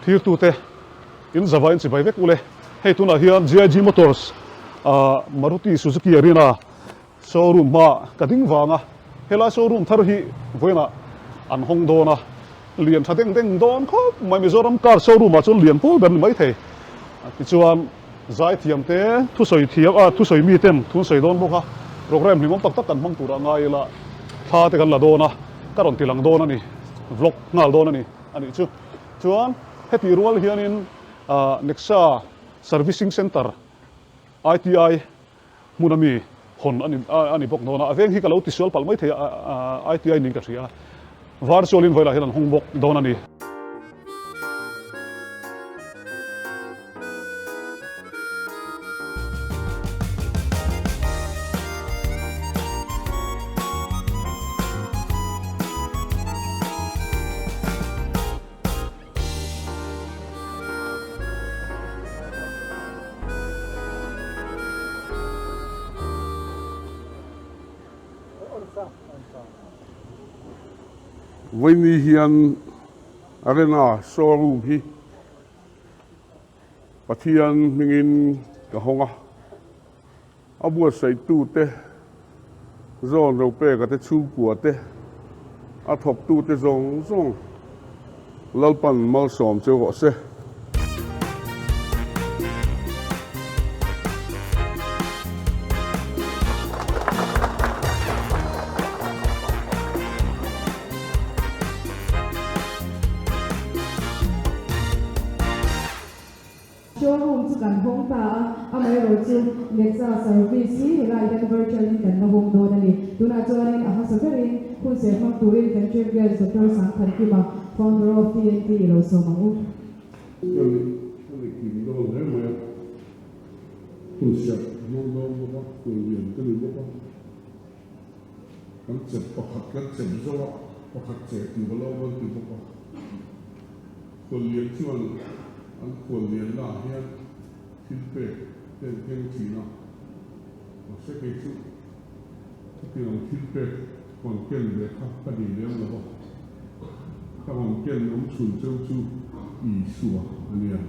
Thirtute in zava in chibai vek ule. Hei tunah hian GIG Motors Maruti Suzuki Arena showroom hmaah ka ding vang a, helai showroom thar hi vawiinah an hawng dawn a, lian tha deng deng dawn khawp mai. Mizoram car showroom ah chuan lian pawl ber ni maithei. Tichuan zaithiam te, thusawi thiam ah thusawi mi ten thu an sawi dawn bawk a, program hlimawm tak tak kan hmang turah ngai ila thla te kan la dawn a, ka rawn ti lang dawn a ni, vlog nghal dawn a ni a nih chu. Chuan hetih rual hianin Nexa Servicing Centre ITI hmuna mi hawn a ni bawk dawn a, a veng hi ka lo tisual palh maithei a, ITI niin ka hria a, virtual-in vawilah hian an hawng bawk dawn a ni. Vawiini hian Arena showroom hi Pathian hmingin ka hawng a, a buatsaitute zawn ropeka te chhungkua te, a thawktute zawng zawng Lalpan malsawm cheu rawh se. Showroom chu kan hawng ta a, amaherawh chu Nexa service hi helai hian virtual in kan la hawng dawn a ni. Tunah chuanin a hmasa berin hun serh hmang turin kan Chief Guest Doctor Sangthankima, Founder of TNT i lo sawm ang u. Ka ni kim dawn hle mai a, hun serh hmang dawn bawk a, hun lian ka ni bawk a, kan chep pakhat kan chep zo a, pakhat cheh tur a lo awm an ti bawk a. Khuallian chuan an khuallianna ah hian thil pek te an keng thin a, mahse kei chu chutiang ang thil pek rawn ken ve kha ka ni lem lo va, ka rawn ken awm chhun cheu chu Isua a nia.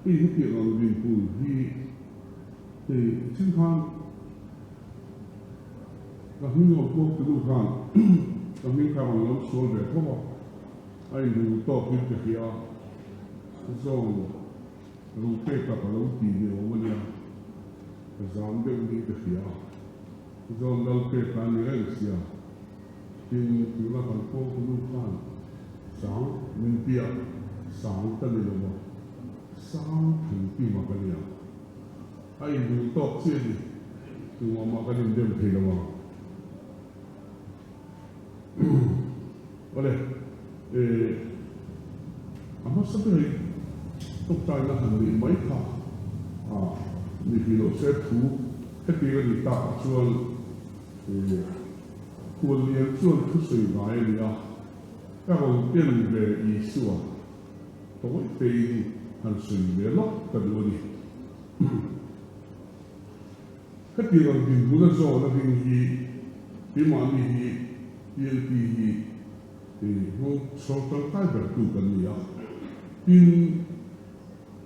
Hei hetiang ang dinhmun hi hei chin khan ka hming rawn puak tunu khan ka hming kha rawn lo sual ve tho a. A inru tawkin ka hria a, zawng ru peka ka lo ti ni awm a nia, ka zam deuh niin ka hria a, zawn lal peka a ni reng sia, tin tuna kan kawngka nu khan sang min tia, sang ka ni lo a, sang thankim a ka nia, a inru tawk chiah a ni, tumah mah kan indem thei lo ang. Awle, eh, a hmasa ber hi tawngtaina han neih mai kha a ni hlih loh se thu hetiang a nih takah chuan eh, Khuallian chuan thusawi ngai a ni a, ka rawn ken ve Isua tawi tein han sawi ve lawk ka duh a ni. Hetiang ang dinhmun a zawn a ding hi keimahni hi TNT hi hmang chhawr tangkai bertu kan ni a, tin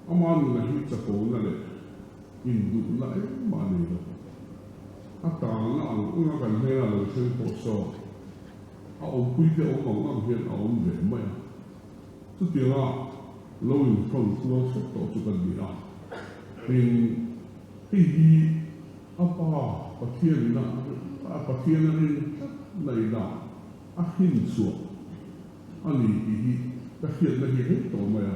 ama nuna hi chakona leh induhna engmah a nei lo. A tangna ang anga kan hnena lo thleng pawh saw a awmpuite awm ang ang hian a awm ve mai a, chutianga lo inhrawn kual hrep tawh chu kan ni a, tin Hei hi a pa Pathian ina a Pathian a rin tlat na ina a hrin chhuah a ni tih hi ka hriatna hi rei tawh mai a.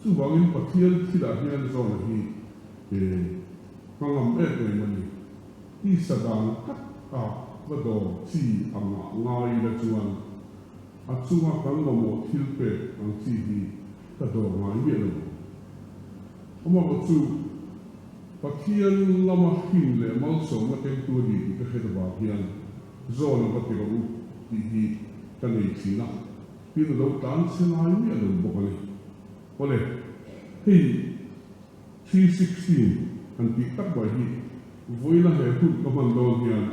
Chuvangin Pathian thilah hian Jona hi ka ngam em em a ni. Tisa dan tak a va dawr chi angah ngai ila chuan a chunga kan mamawh thil pek ang chi hi ka dawr ngai miah lo. Amaherawh chu, Pathian lama hrin leh malsawmna kengtu a ni tih ka hret avang hian zawn a va ti rawh u tih hi ka nei thin a, tin a lo tlan chhe ngai miah lo bawk a ni. Awle, hei 3:16 han tih tak mai hi vawiina he hun ka hman dawn hian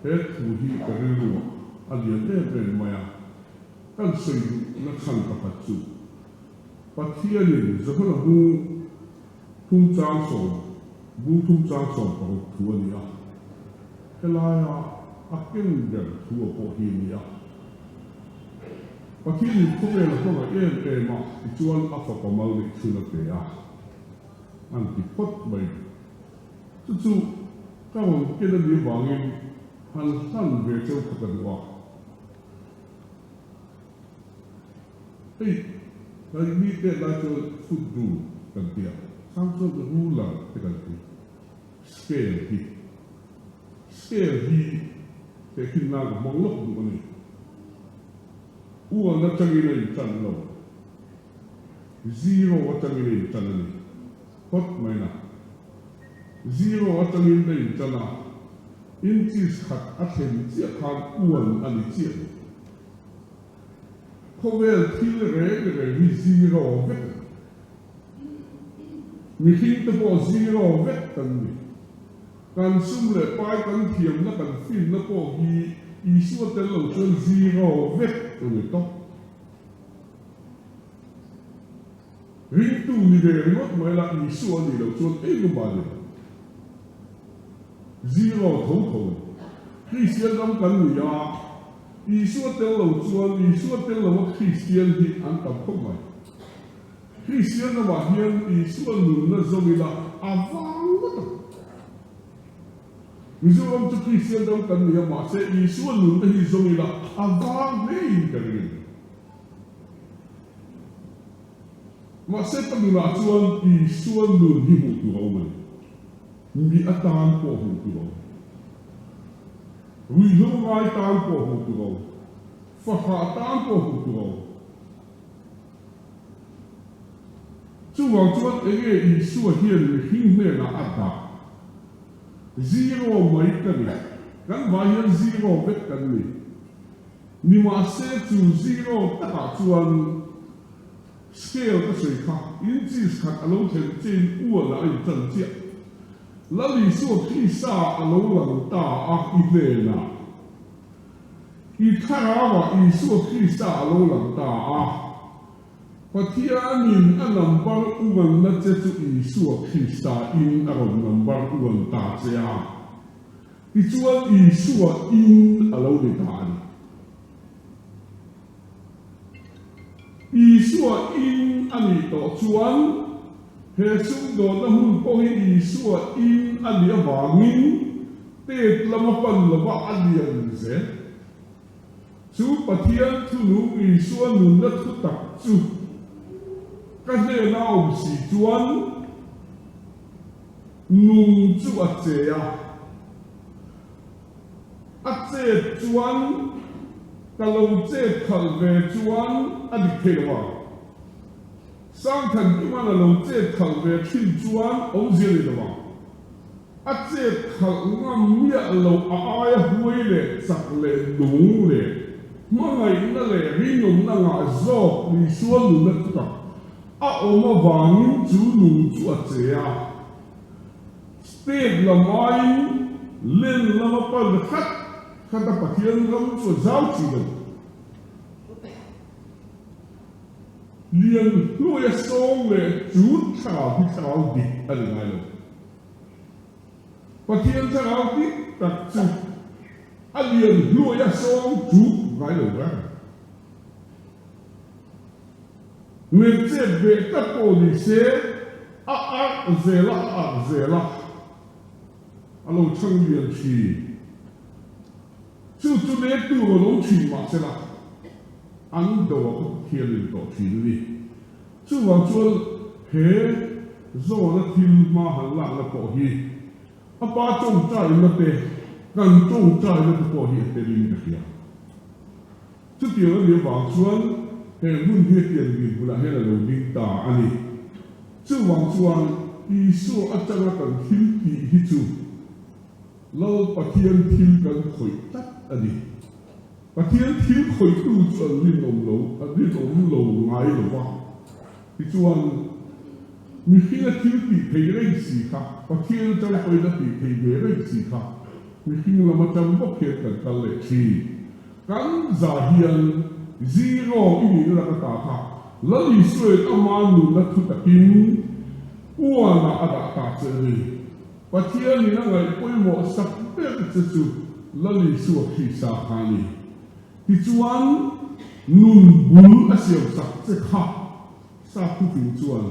he thu hi ka rilruah a lian em em mai a, kan sawi duhna chhan pakhat chu. Pathianin Johana bung thum chang sawm bung thum chang 16 thu a ni a, helaia a ken ber thu a pawh hi a ni a. Pathianin khawvel a hmangaih em em a, tichuan a fapa mal neih chhun a pe a, an ti phawt mai. Chu chu ka rawn ken a nih avangin han hlan ve cheu kha ka duh a. Hei, kan mi pek lai chuan foot rule kan ti a, chang chuan ruler te kan ti, scale hi. Scale hi tehkhin nan ka hmang lawk duh a ni. One atangin a intan lo, zero atangin a intan a ni phawt mai na. Zero atangin a intan a, inches khat a thlen chiah khan one a ni chiah lo. Khawvel thil reng reng hi zero vek a ni. Mihring te pawh zero vek kan ni. Kan sum leh pai kan thiamna kan finna pawh hi Isua tel lo chuan zero vek a ni tawp. Ringtu ni ve ringawt mai la Isua a nih loh chuan engmah a ni lo. Zero tho tho a ni. Kristian ram kan ni a, Isua tel lo chuan Isua tel loa Kristian hi an tam khawp mai. Kristian ramah hian Isua nunna zawng ila a vang ngawt ang. Mizoram chu Kristian ram kan ni a, mahse Isua nunna hi zawng ila a vang hlein ka ring a ni. Mahse ka nunah chuan Isua nun hi hmuh tur a awm a ni. Mi atan pawh hmuh tur a awm. Ruihhlo ngai tan pawh hmuh tur a awm. Fahrah tan pawh hmuh tur a awm. Chuvang chuan enge Isua hian mihring hnenah a dah? Zero mai ka ni. Kan vai hian zero vek kan ni. Nimahse chu zero takah chuan scale ka sawi kha inches khat a lo thlen chein ual ah a inchan chiah. Lal Isua Krista a lo lang ta a i hnenah. I thlarauah Isua Krista a lo lang ta a. Pathianin a number uanna che chu Isua Krista in a rawn number uan ta che a. Tichuan Isua in a lo ni ta a ni. Isua in a nih tawh chuan he sumdawnna hmun pawh hi Isua in a nih avangin tet lama pan lova a lian zel. Chu Pathian thunung Isua nunna thu tak chu ka hnena awm si chuan nung chu a che a. A chet chuan ka lo chet khalh ve chuan a dik thei lo a. Sangthan Kiman a lo chet khalh ve thin chuan awmzia nei lo a. A chet khalh ngam miah lo a aia huai leh chak leh nung leh hmangaihna leh rinawmna ngah zawk Isua nunna thutak a awm avangin chu nung chu a che a. State lam aiin len lama pan khat khat a Pathian ram chu a zau thin a ni. Lian hnuaia sawng leh chut thlarau hi thlarau dik a ni ngai lo. Pathian thlarau dik tak chu a lian hnuaia sawng chut ngai lo reng. Hmeichhe ve tak pawh ni se, a arh zel a, a arh zel a, a lo chhang lian thin. Chu chu nek tur a lo thin mah se la, an do a kha Pathian in tawh thin a ni. Chuvang chuan he zawna thil hma han lakna pawh hi a pa tawngtaina te, kan tawngtaina te pawh hi a telin ka hria. Chutiang a nih avang chuan he hmun hi hetiang dinhmunah hian a lo ding ta a ni. Chuvang chuan Isua atanga kan thil tih hi chu Lal Pathian thil kan khawih tlat a ni. Pathian thil khawihtu chu an rinawm lo, an rinawm lo ngai lo va. Tichuan, mihringa thil tih thei reng si kha, Pathian atang pawhin a tih thei ve reng si kha, mihring lam atang bawk hian kan kal leh thin. Kan za hian zero i nihna lak ata kha. Lal Isuain ama nunna thu takin puanah a dah ta che a ni. Pathianin a ngaih pawimawh sak ber che chu Lal Isua Krista kha a ni. Tichuan, nun bul a siam sak che kha Sap thufing chuan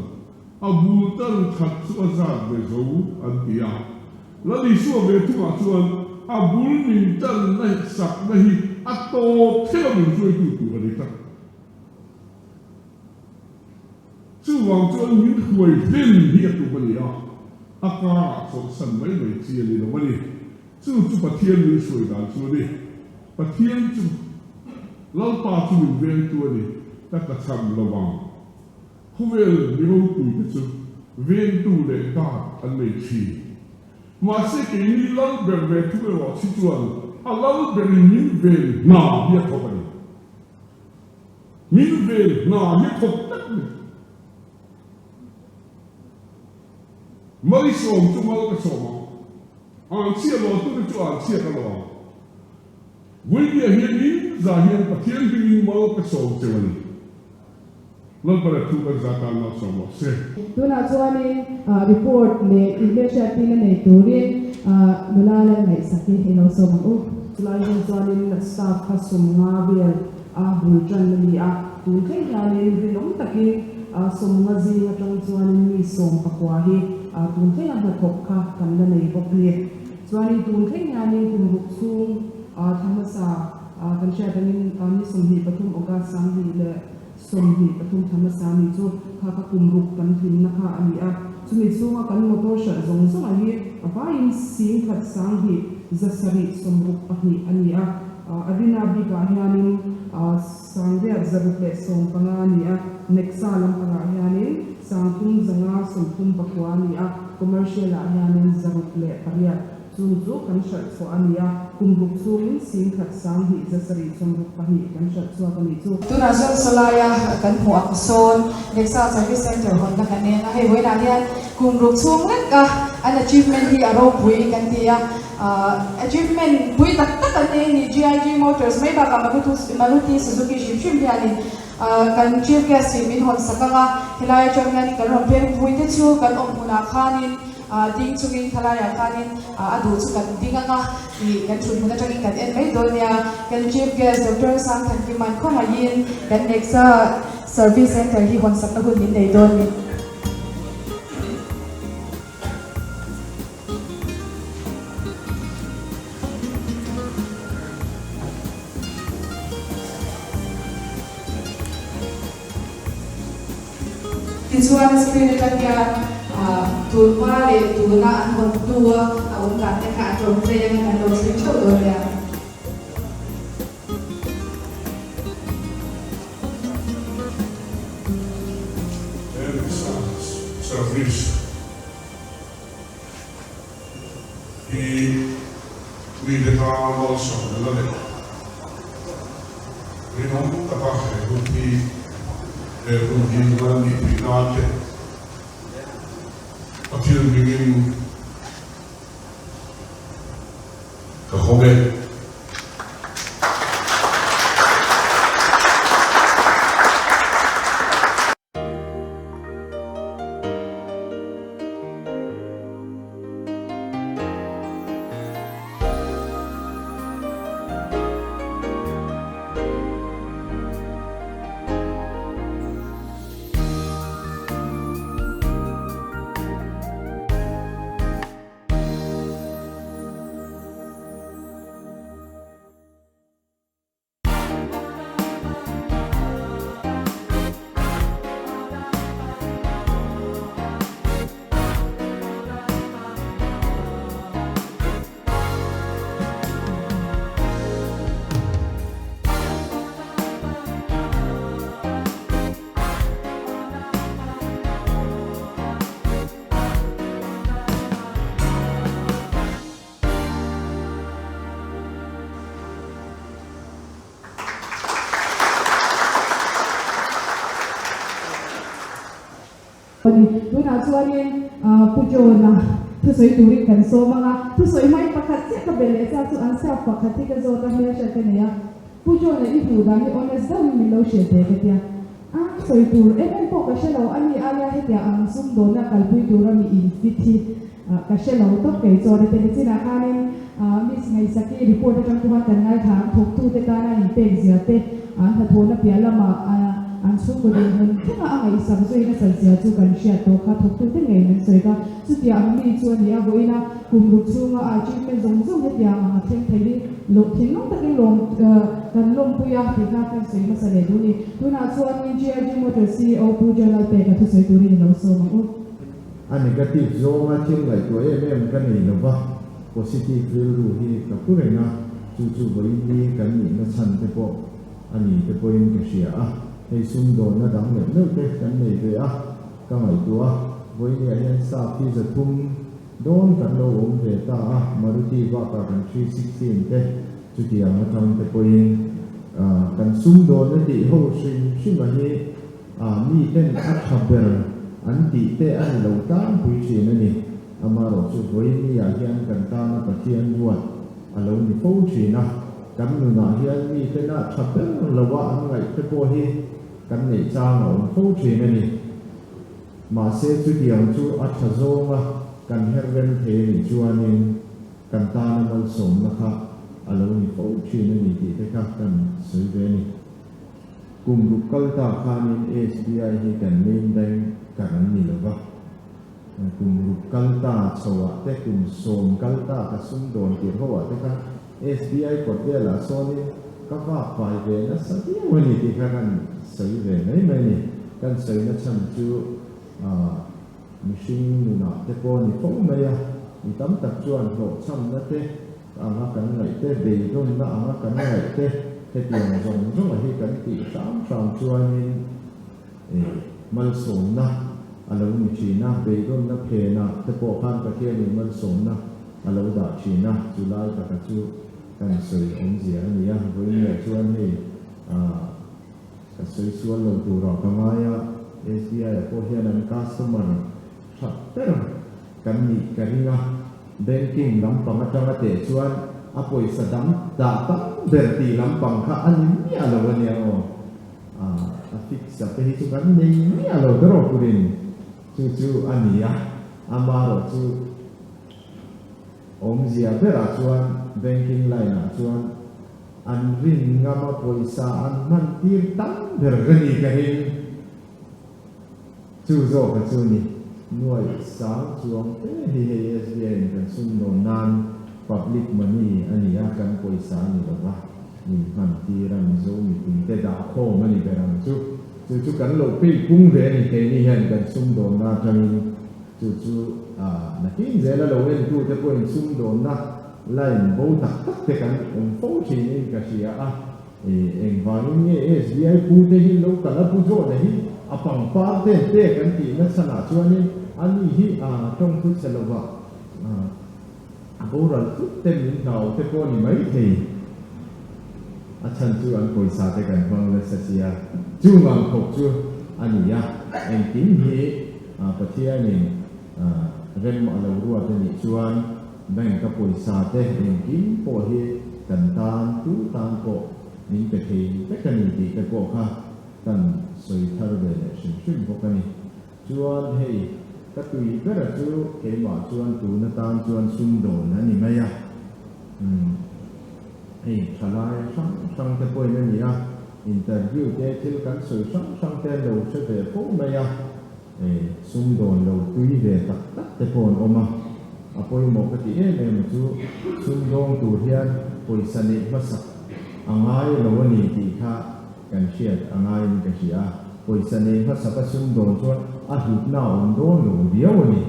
a bul tan khat chu a zat ve zo an ti a. Lal Isua ve thungah chuan a bul min tan na sak na hi a tawp theuh a min hruaitu tur a ni tlat. Chuvang chuan min hruai hlen hi a tum a ni a, a karah chawlhsan mai mai chi a ni lo a ni. Chu chu Pathian min hruai dan chu a ni. Pathian chu Lalpa chu min vengtu a ni, ka tlachham lo vang. Khawvel mi ropuite chu vengtu leh guard an nei thin. Mahse keini lal ber ve thung erawh chi chuan a lal berin min ven hna hi a thawk a ni. Min ven hna hi a thawk tlat a ni. Malisawm chu mal ka sawm ang. Anchhia lawtute chu anchhia ka lo ang. Vawinia hianin za hian Pathian hmingin mal ka sawm cheu a ni. Lalpara thu kan za tan mal sawm rawh se. Tunah chuanin report leh inhmelhriattir na nei turin nula lan ngaihsak hi i lo sawm ang u. Chulai hun chuanin staff kha sawmnga vel a bul tan a ni a, tun thleng hianin rinawm takin sawmnga zing atang chuanin mi 14 hi tun thlenga hnathawk kha kan la nei bawk a ni. Chuanin tun thleng hianin kum ruk chhung thla hmasa kan hriat angin ni 23 August 2023 thla hmasa ni chu kha kha kum ruk kan hlimna kha a ni a. Chumi chhunga kan motor hralh zawng zawng ah hi a vaiin 10,000 762 a ni a. Arena bikah hianin 8615 a ni a, Nexa lampangah hianin 3539 a ni a, Commercial ah hianin 608 chung chu kan hralh chhuah a ni a, kum ruk chhungin 10,172 kan hralh chhuak a nih chu. Tunah chuan sawlaia kan hmuh ang sawn Nexa Service Centre hawnna kan en a, hei vawiinah hian kum ruk chhung lek a an achievement hi a ropui kan ti a. Achievement pui tak tak an nei a ni. GIG Motors mai bakah Maruti Suzuki hrim hrim hianin kan Chief Guest hi min hawn sak ang a, helai atang hianin kan rawn peng pui te chu kan awm hunah khanin ding chungin khalaiah khanin a duh chu kan ding ang a tih kan thut hmun atangin kan en mai dawn nia. Kan Chief Guest Doctor Sangthankiman khawngaihin kan Nexa Service Centre hi hawn sakna hun min nei dawn ni. Tichuan screen atang hian tunhma leh tuna an hawn hnua a awm dan te kha an rawn play anga kan lo thlir theuh dawn nia. Service hi mite tana malsawmna leh rinawm taka he hun hi he hun hi hman a nih theih nan te Pathian hmingin ka hawng e. Tunah chuanin Pu John-a thusawi turin kan sawm ang a, thusawi hmain pakhat chiah ka belh leh chak chu an staff pakhat hi ka zawt a, hmelhriat ka nei a, Pu John-a i hmuh dan hi honest deuhin min lo hrilh teh ka tia. A sawi tur em em pawh ka hre lo, ani aia hetiang ang sumdawnna kalpui tura mi infit hi ka hre lo tawp kei chuan a ti. Nichinah khanin Miss Ngaihsaki report atang pawh khan kan ngaithla ang, thawktute tana inpek zia te, an hnathawhna piah lamah an chhungkaw dinhmun thlenga a ngaihsak zui nasat zia chu kan hriat tawh kha thawktute ngeiin an sawi kha. Chutiang ang mi chu a ni a, vawiina kum ruk chhunga a achievement zawng zawng hetiang ang a thleng thei hi lawh thinlung takin lawm kan lawmpui a tih kha kan sawi hmasa leh duh a ni. Tunah chuanin GIG Motors CEO Pu General Peka thusawi turin i lo sawm ang u. A negative zawnga thil ngaihtuah em em ka nei lo va, positive rilru hi ka pu reng a, chu chu vawiin kan nihna chhan te pawh a ni te pawhin ka hria a, hei sumdawnna dang neuh neuh te kan nei ve a, Ka ngaihtuah a, vawinia hian staff hi 300 dawn kan lo awm ve ta a, Maruti bakah kan 316 te chutiang atang te pawhin kan sumdawnna tih ho hrim hrim a hi mi ten a tha ber an tih te a ni lo tlangpui thin a ni. Amaherawhchu vawinia hian kan tana Pathian ruat a lo ni fo thin a, kan nunah hian mi tena tha ber loa an ngaih te pawh hi Kan neih chang a awm fo thin a ni. Mahse chutiang chu a tha zawnga kan her rem thei a nih chuanin kan tana malsawmna kha a lo ni fo thin a ni tih te kha kan sawi ve a ni. Kum ruk kal ta khanin SBI hi kan main bank kar an ni lo va. Kum ruk kal ta chhoah te, kum 10 kal ta ka sumdawn tirh hoah te kha SBI kawt velah sawnin ka vak fai ve nasa viau a ni tih kha kan sawi ve mai mai a ni. Kan sawina chhan chu mihring nunah te pawh a ni fo mai a, mi tam tak chuan hlawhchhamna te anga kan ngaih te, beidawnna anga kan ngaih te hetiang zawng zawnga hi kan tih hram hram chuanin malsawmna a lo ni thin a, beidawnna phenah te pawh khan Pathianin malsawmna a lo dah thin a, chu lai taka chu kan sawi awmzia a ni a, vawiinah chuan hei ka sawi sual lo turah ka ngai a, SBI ah pawh hian an customer tha ber kan nih ka ring a, banking lampang atanga teh chuan a pawisa dang dah tam ber tih lampang kha a ni miah lo a nia aw. A fix a te hi chu kan nei miah lo ber aw purin chu chu a ni a, amaherawhchu awmzia berah chuan banking line ah chuan an rin ngam a pawisa an hman tir tam ber ka ni ka ring chu zawk a chu ni. Nuaih sang chuang te hi hei SBI in kan sumdawn nan public money a ni a, kan pawisa a ni lo va. Min hman tir a, Mizo mipui te dah khawm a ni ber ang chu. Chu chu kan lo pei pung ve a ni, keini hian kan sumdawnna atangin chu chu nakin zela lo entu te pawhin sumdawnna line bo tak tak te kan awm fo thinin ka hria a. Engvangin nge SBI pu te hi lo kal a, Pu John-a hi a pangpar ten pek an tih nachhanah chuanin ani hi tawngthu chhe lovah A boral thut te min hlau te pawh ni mai thei. A chhan chu an pawisa te kan hmang nasa sia. Chung ang khawp chu a ni a, engkim hi Pathianin rem a lo ruat a nih chuan bank a pawisa te engkim pawh hi kan tan tu tan pawh min pe thei vek a ni tih te pawh kha kan sawi thar ve leh hrim hrim bawk a ni. Chuan hei, ka tui bera chu keimah chuan tun atan chuan sumdawn a ni mai a. Umm, hei thalai hrang hrang te pawhin a ni a, interview te thil kan sawi hrang hrang te an lo hre ve fo mai a, hei sumdawn lo tui ve tak tak te pawh an awm a. A pawimawh ka tih em em chu sumdawng tur hian pawisa neih hmasak a ngai lo a ni tih kha Kan hriat a ngaiin ka hria a, pawisa nei hmasaka sumdawn chuan a hlutna a awm dawn lo viau a ni.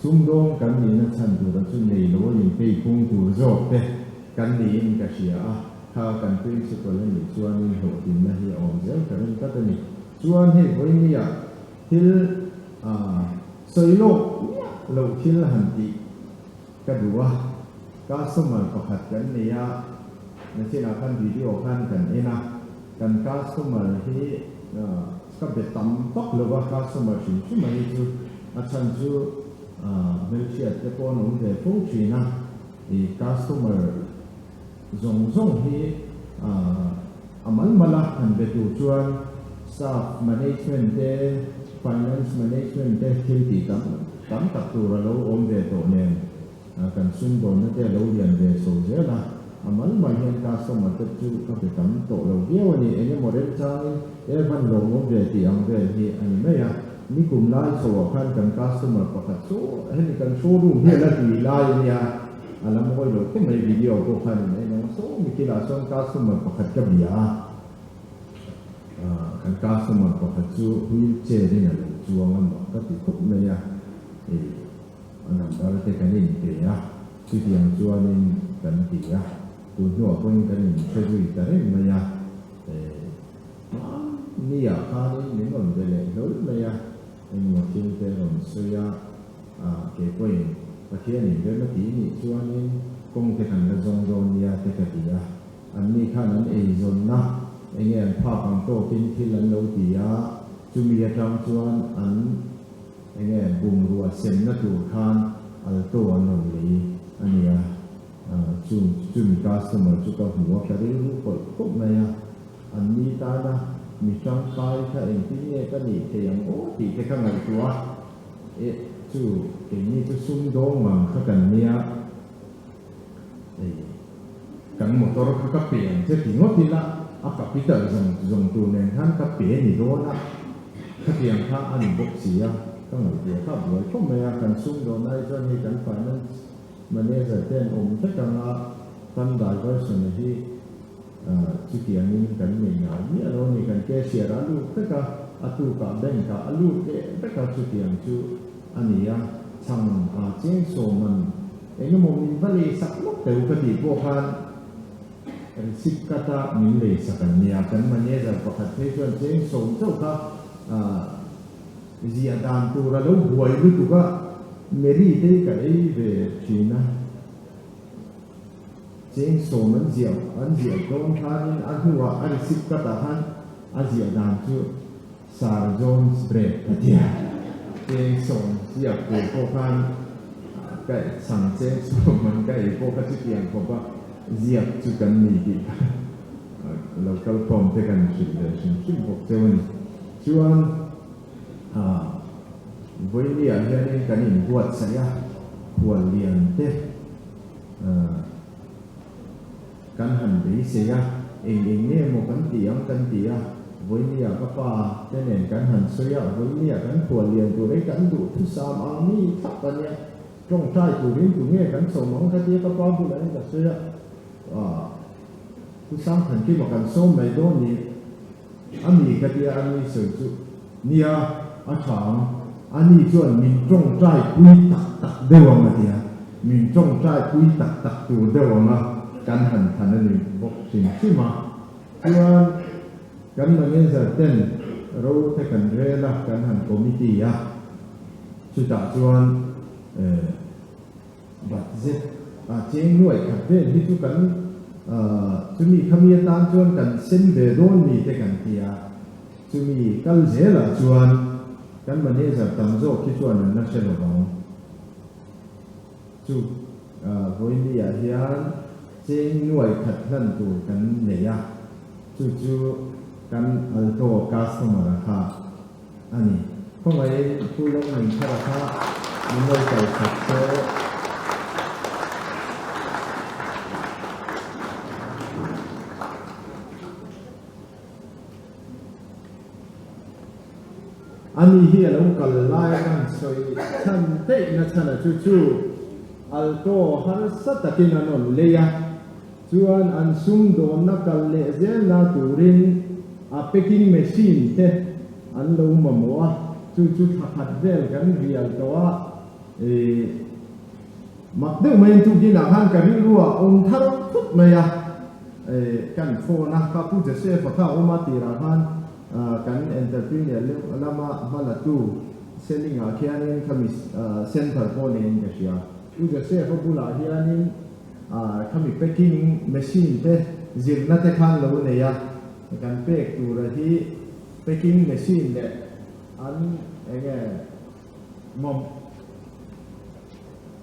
Sumdawng kan nihna chhan tura chu nei lo a inpei phung tur zawk te kan niin ka hria a, kha kan principle a nih chuanin hlawhtlinna hi a awm zel ka ring tlat a ni. Chuan hei vawinia thil sawi lawk miah loh thil han tih ka duh a, customer pakhat kan nei a, nachinah khan video khan kan en a, kan customer hi ka be tam vak lo va, customer hrim hrim a hi chu a chhan chu hmelchhiat te pawh an awm ve fo thin a, i customer zawng zawng hi a mal mal a han be tur chuan. Staff management te, finance management te thil tih tam tam tak tur a lo awm ve tawh nen kan sumdawnna te a lo lian ve chho zel a, a mal mai hian customer te chu ka pe tam tawh lo viau a ni. Eng emaw remchangin Evan lawmawm ve tih ang vel hi a ni mai a. Nikum lai chhoah khan kan customer pakhat chu hemi kan showroom hi a la hlui lai a nia, a la mawi lo khawp mai video pawh khan in en ang a, saw mi thilah chuan customer pakhat ka bia a. Kan customer pakhat chu wheel chair in a lo chuang a mak ka ti khawp mai a, hei a number te kan in pe a, chutiang chuanin kan ti a, tun hnuah pawhin kan in hre zui ta reng mai a, hmanni ah khanin min rawn be leh hlawl mai a, engmaw thil te rawn sawi a, kei pawhin Pathian in rem a ti nih chuanin kawng te kan la zawng dawn nia te ka ti a. Anni khan an eizawnna enge an phak ang tawkin thil an lo ti a, chumi atang chuan an enge bungrua semna tur khan alto an rawn lei a ni a, chung chumi customer chu ka hmu a, ka rilru pawlh khawp mai a, anni tana mi tangkai kha engtin nge ka nih thei ang aw tih te ka ngaihtuah a, eh chu keini chu sumdawng mang kha kan nia. Hei kan motor kha ka pe ang che ti ngawt ila a capital zawng zawng tur nen khan ka pe ni dawn a, khatiang kha a ni bawk si a, ka ngaihtuah kha a buai khawp mai a, kan sumdawn ai chuan hei kan finance manager te an awm vek ang a, fund diversion a hi chutiangin kan nei ngai miah lo a ni, kan cashier a lut vek a, a tukah bank ah a lut leh vek a, chutiang chu a ni a, chhang a cheng sawm an. Eng emaw min va lei sak lawk teu ka tih pawh khan receipt cut a min lei sak an nia. Kan manager pakhat phei chuan cheng sawm chauh kha ziah dan tur a lo buai lutuk a, Mary te hi ka ei ve thin a, cheng sawm an ziah an ziah dawn khanin a hnuah a receipt cut ah khan a ziah dan chu Sir John's Bread ka tia cheng sawm ziak tur pawh khan ka chhang cheng sawm man ka ei pawh kha chutiang khawp a ziak chu kan ni tih kha local form te kan hrilh ve hrim hrim bawk cheu a ni. Chuan Vawinia hianin kan inbuatsaih a, khuallian te Kan han beisei a, eng eng nge maw kan ti ang kan ti a, vawinia ka pa te nen kan han sawi a, vawinia kan khual lian tur hi kan duh thusam ang mi thlap a nia, tawngtai turin tu nge kan sawm ang ka tia ka pa bulah hian ka sawi a, ah thusam than kima kan sawm mai dawn ni a mi ka tia a nui sawi chu nia a tha ang, ani chuan min tawngtai pui tak tak deuh ang a tia, min tawngtai pui tak tak tur deuh ang a kan han than a ni bawk hrim hrim a. Chuan kan manager ten ro te kan rel a, kan han committee a, chutah chuan eh budget a cheng nuaih khat vel hi chu kan chumi khami atan chuan kan sem ve dawn mi te kan ti a. Chumi kal zelah chuan kan manager tam zawk hi chuan an la hre lo vang. Chu Vawinia hian cheng nuai khat hlan tur kan nei a, chu chu kan Alto customer a kha a ni. Khawngaihin Phulawng Nunthara kha min lo kal khat se. Ani hi a lo kal lai a kan sawi chhan teihna chhan a chu chu Alto harsa takin an rawn lei a, chuan an sumdawnna kal leh zelna turin a packing machine te an lo mamawh a, chu chu thla khat vel kan rial tawh a, ih mak deuh maiin tukinah khan ka rilru ah awm thar thut mai a. Kan phone a, ka Pu Joseph-a kha a awm a tirah khan kan entrepreneur lama hma latu selling ah khianin khami center pawh neiin ka hria. Pu Joseph-a bulah hianin khami packing machine te zirna te khan lo nei a, kan pek tura hi packing machine leh an enge mawm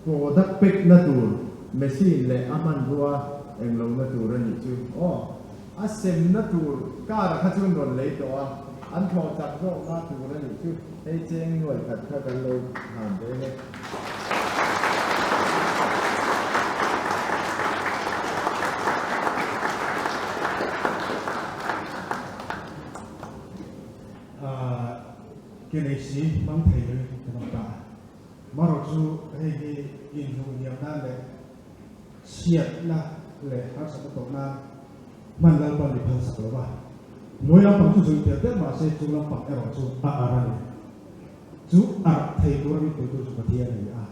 Product pack na tur machine leh a hmanrua englo na tur a nih chu aw. A sem na tur car kha chuan rawn lei tawh a, An thlawh chak zawkna tur a nih chu hei cheng nuai khat kha kan lo hlan ve nge. Ke nei si hmang thei lo in kan awm ta a. Marawh chu hei hi inhmuh hniam nan leh chhiatna leh harsatna tawh nan hman Lalpan mi phalsak lo va. Hnuai lampang chu zui tel deuh mahse chung lampang erawh chu a ar a ni. Chu arh thei tura min puitu chu Pathian a ni a.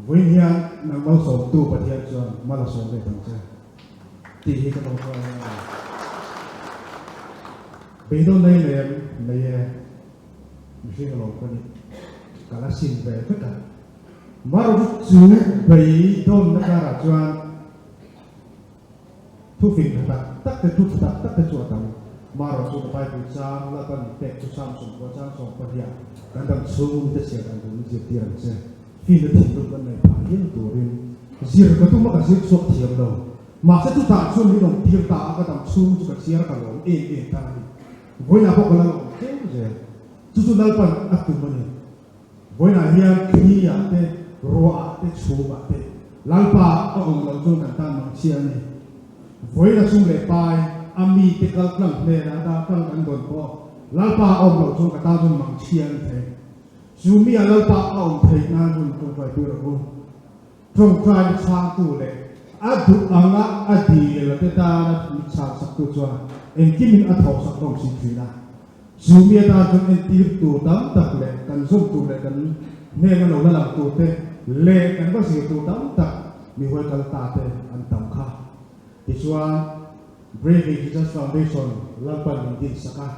Vawiin hian nang malsawmtu Pathian chuan mal a sawm ve thang che tih hi ka tawngtawi a ni. Beidawn nei lem nei e. Mihring alawm ka nih ka la sim ve vek a. Marawh chu beidawnna karah chuan thufing tha tak tak te, thu tha tak tak te chu a tam. Marawh chu ka Bible chang Lalpan pek chu Samson khua chang 12 ah kan dam chhung te chhiar dan tur min zirtir ang che. Fimna thinlung kan nei phah hial turin zir ka tum a ka zir chhuak thiam lo. Mahse chutah chuan min awm tir ta a ka dam chhung chu ka chhiar ka lawm em em ta a ni. Vawiinah pawh ka la awm tlem zel. Chu chu Lalpan a tum a ni. Vawiinah hian thli ah te, ruah ah te, chhum ah te Lalpa a awm loh chuan kan tan mang chhia a ni. Vawiin a sum leh pai a mi te kal tlang hnenah a dah tlang kan dawn pawh Lalpa a awm loh chuan ka tan chuan mang chhia a ni thei. Chu mi ah Lalpa a awm theih nan hun tawngtai pui rawh u. Tawngtaina chhangtu leh a duh anga a dil te tana mit chhansaktu chuan engkimin a thawhsak hlawm si thin a. Chu mi atan chuan entir tur tam tak leh kan zawm tur leh kan hnena lo la lang tur te leh kan va zir tur tam tak mi huai kal ta te an tam kha. Tichuan, Braving Jesus Foundation Lalpan min dinsak a,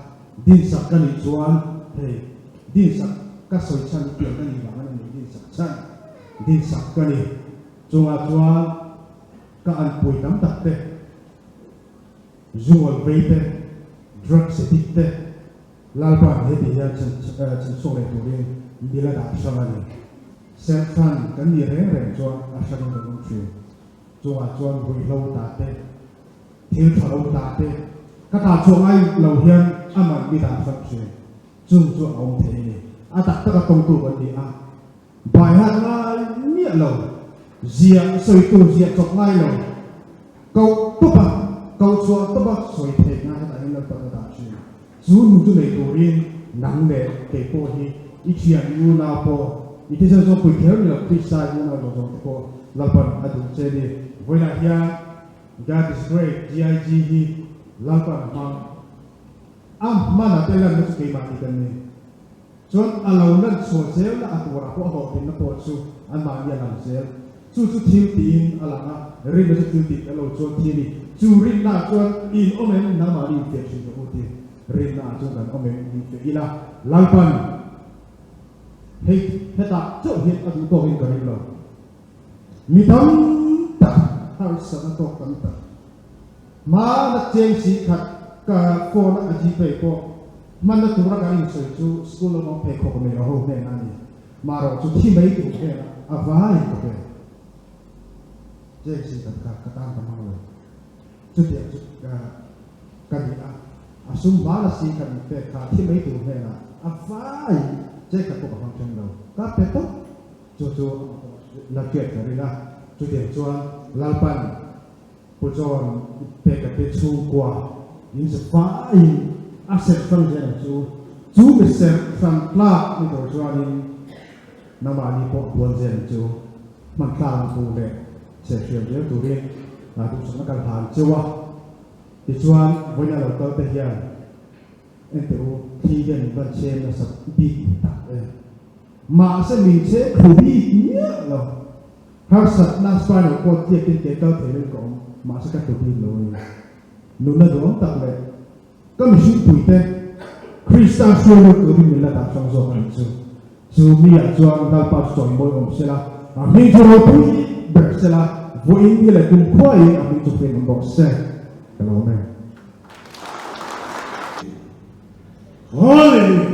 dinsak ka nih chuan hei dinsak ka sawi chhan pian ka nih vang a ni min dinsak chhan dinsak ka ni. Chungah chuan ka anpui tam tak te, zual vei te, drugs addict te Lalpan heti hian chhan chhuak leh turin mil a dah hrang a ni. Serhtan kan nih reng reng chuan a hrangin kan awm thin. Chungah chuan ruihhlo ta te, thil tha lo ta te, ka ta chhuah ngai lo hian a man mi dan hrang thin. Chung chu a awm thei a ni. A tak taka tawngtu kan ni a, baihat ngai miah lo, ziah sawitu ziah chawp ngai lo, koh tawp a, koh chhuah tawp a sawi theih ngai hetah hian Lalpa ka dah thin. Chu nu chu nei turin nang leh kei pawh hi i thian i unau pawh i thisen zawng pui kher ni lo Krista i unau zawng zawng te pawh Lalpan a duh che ni. Vawiinah hian God is great GIG hi Lalpan a hmang a hmana te lanna chu keimahni kan ni. Chuan a lo lan chhuah zelna a turah pawh a hlawhtlinna pawh chu anmahni a lang zel. Chu chu thil tiin a lang a, rinna chu thil tih a lo chuan thi a ni. Chu rinnaah chuan in awm em? Nangmahni infiah thin rawh u ti. Rinnaah chuan kan awm em? Infiah ila. Lalpan hei hetah chauh hian a duh tawkin ka ring lo. Mi tam tak harsatna tawk tam tak. Hmana cheng si khat ka phone a ka gpay pawh hmanna tura kan insawi chu school lamah pheikhawk nei lo ho hnenah a ni. Marawh chu thi mai tur hnenah a vai ka pe. Cheng si khat kha ka tan ka hmang lo. Chutiang chu ka ni a, a sum hmana si khat min pek kha thi mai tur hnenah a vai cheng khat pawh ka hmang then lo. Ka pe tawp. Chu chu la hriat ka ring a. Chutiang chuan Lalpan Pu John peka te chhungkua in zu faiin a serh hrang zel ang chu. Chu mi serh hran tlak ni tur chuanin nangmahni pawh a buan zel ang chu. Hman tlang tur leh chhe hriam zel turin duhsakna kan hlan cheu a. Tichuan vawiina lo kal te hian enteh u, thli hian min van chhem nasa bik tak em. Mahse min chhe thlu bik miah lo. Harsatna spinal cord tliakin ke kal thei loin ka awm, mahse ka tlu bik lo a ni. Nunna duhawm tak leh ka mihring puite Krista hruai lut turin min la dah hrang zawk a nih chu. Chu mi ah chuan Lalpa chu chawimawi awm sela, a hming chu ropui ber sela, vawiin ni leh kumkhuaiin a hming chu hrin awm bawk se. Ka lawm e. Hallelujah!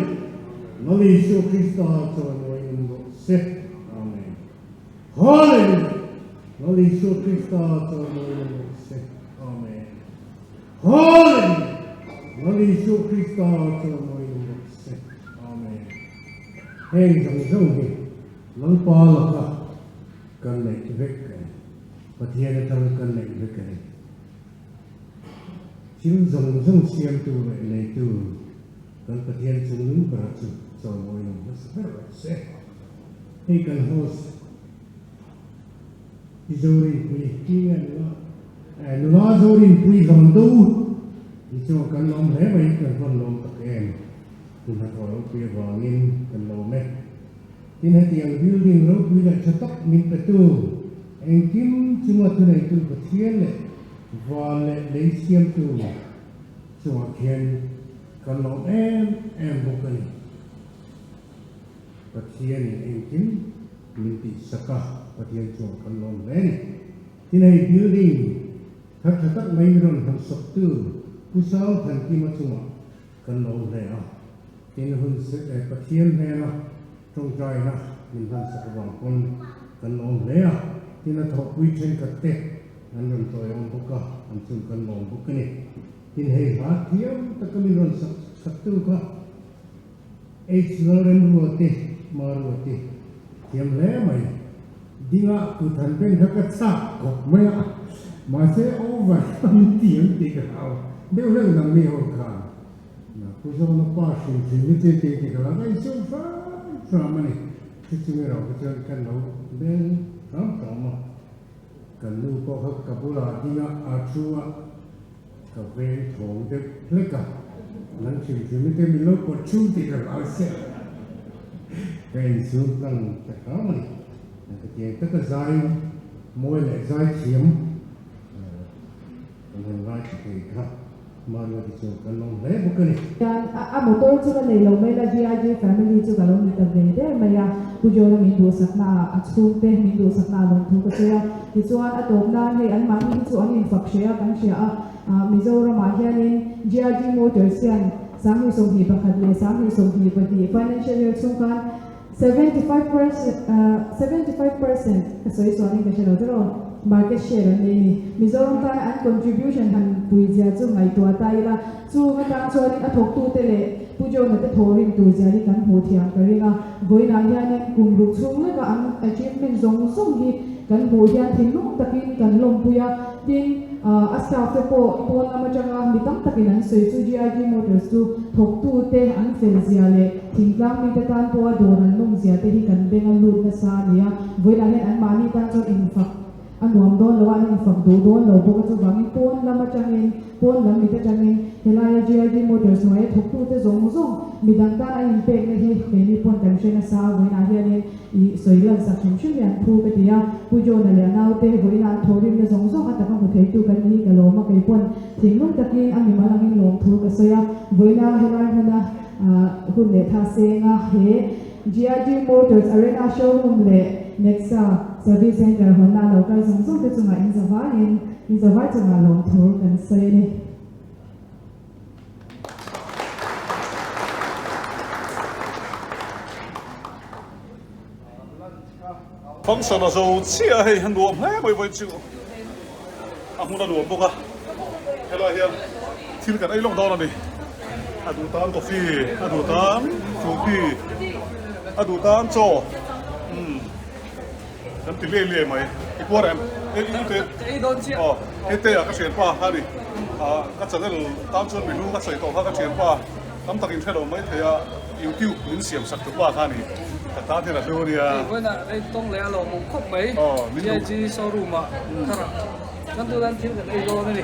Lal Isua Krista chawimawi awm rawh se. Amen. Hallelujah! Lal Isua Krista chawimawi awm rawh se. Amen. Hallelujah! Lal Isua Krista chawimawi. Heng zawng zawng hi Lalpa laka kan neih vek a ni. Pathian atang kan neih vek a ni. Thil zawng zawng siamtu leh neitu kan Pathian chungnung berah chu chawimawi lo hmasa ber rawh se. Hei kan host Pi Zorinpui hi nge nula eh nula Zorinpui hlawn do hi chuan kan lawm hle mai kan vawn lawm tak em hun hnathawh ropui avangin kan lawm e. Tin hetiang building ropui leh tha tak min petu engkim chunga thuneitu Pathian leh van leh lei siamtu chungah khian kan lawm em em bawk a ni. Pathianin engkim min tihsak a, Pathian chuan kan lawm hle a ni. Tin hei building thar tha tak mai min rawn hansawktu Pu Sangthankima chungah kan lawm hle a. Tin hun Pathian hnena tawngtaina min hmansak avang pawn kan lawm hle a. Tin a thawhpui thenkhat te an rawn tawiawm bawk a, an chung kan lawm bawk a ni. Tin hei hla thiam taka min rawn sak saktu kha H Lalremruati, Maruati, thiam hle mai. Dingah kut han ben kha ka chak khawp mai a, mahse over a min ti ang tih ka hlau deuh hleuh nang mi ho khan. Na Pu Zawna pa hrim hrim hi chu tih tih ka hlau a, insum hram hram a ni. Chu chung erawh kha chuan ka lo beng hram hram a, kan nu pawh kha ka bulah dingah a thu a. Ka veng thawng deuh hlek a, nang hrim hrim i te min lo pawt chhung tih ka hlau sia. Ka insum tlang ta hram a ni. Ka tiang taka zai mawi leh zai thiam kan han ngaithla thei kha Maruati chuan kan lawm hle bawk a ni. Chuan a motor chu ka nei lo mai la, GIG family chu ka lo ni ta ve der mai a, Pu John-a min duhsakna ah a chhungte min duhsakna ah lawmthu ka sawi a. Tichuan a tawp nan hei anmahni hi chu an infak hreh a kan hria a, Mizoramah hianin GIG Motors hian 2021 leh 2022 financial year chhung khan 75 percent, 75%, ka sawi chuanin ka hre lo tiraw, market share an nei a ni. Mizoram tana an contribution han puizia chu ngaihtuah ta ila, chung atang chuanin a thawktute leh Pu John-a te thawhrim tur zia hi kan hmuh thiam ka ring a. Vawiinah hianin kum ruk chhung leka an achievement zawng zawng hi kan hmuh hian thinlung takin kan lawmpui a. Tin, a staff te pawh pawn lam atanga mi tam takin an sawi chu GIG Motors chu thawktute an fel zia leh thingtlang mite tan pawha dawr an nawm zia te hi kan beng a lut nasa a ni a. Vawiinah hian anmahni tan chuan infak A nuam dawn lo a, an infak duh dawn lo bawk a, chuvangin pawn lam atangin, pawn lam mit atangin helaia GID Motors hnuaia thawktute zawng zawng midang tan an inpekna hi keini pawn kan hre nasa a, vawiinah hianin i sawi lan sak hrim hrim hi an phu ka ti a, Pu John-a leh a naute vawiinah an thawhrimna zawng zawng a taka hmu theitu kan ni hi ka lawm a, kei pawn thinlung takin a mimal angin lawmthu ka sawi a, vawiina helai hmuna hun leh tha senga he GID Motors Arena Showroom leh Nexa Service Centre hawnna lo kal zawng zawng te chungah in zavaiin in zavai chungah lawmthu kan sawi a ni. Function a zo chiah a hei a nuam hle mai vawi chu a hmun a nuam bawk a helai hian thil kan ei lawk dawn a ni a duh tan coffee a duh tan frooti a duh tan chaw umm kan ti liai liai mai i puar em e i te aw hei te ah ka thianpa kha a ni ah ka channel tan chuan mi hlu ka sawi tawh kha ka thianpa. Tam tak in hre lo mai thei a, YouTube min siam sak tu pa kha ni, ka tan hian a hlu a nia. Hei vawiinah rei tawng leh a lawmawm khawp mai, GIG showroom ah thar ah chuan tunah thil kan ei dawn a ni.